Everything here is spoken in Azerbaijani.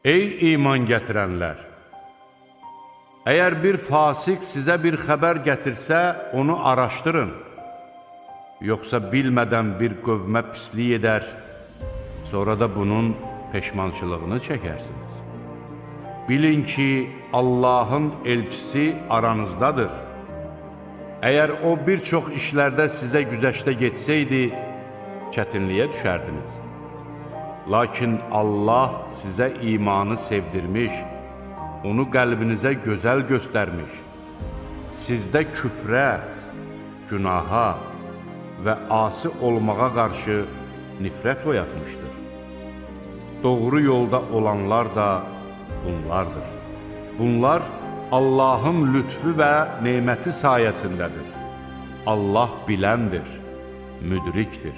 Ey iman gətirənlər! Əgər bir fasik sizə bir xəbər gətirsə, onu araşdırın. Yoxsa bilmədən bir qövmə pislik edər, sonra da bunun peşmançılığını çəkərsiniz. Bilin ki, Allahın elçisi aranızdadır. Əgər o bir çox işlərdə sizə güzəştə getsəydi, çətinliyə düşərdiniz. Lakin Allah sizə imanı sevdirmiş, onu qəlbinizə gözəl göstərmiş, sizdə küfrə, günaha və asi olmağa qarşı nifrət oyatmışdır. Doğru yolda olanlar da bunlardır. Bunlar Allahın lütfü və neməti sayəsindədir. Allah biləndir, müdrikdir.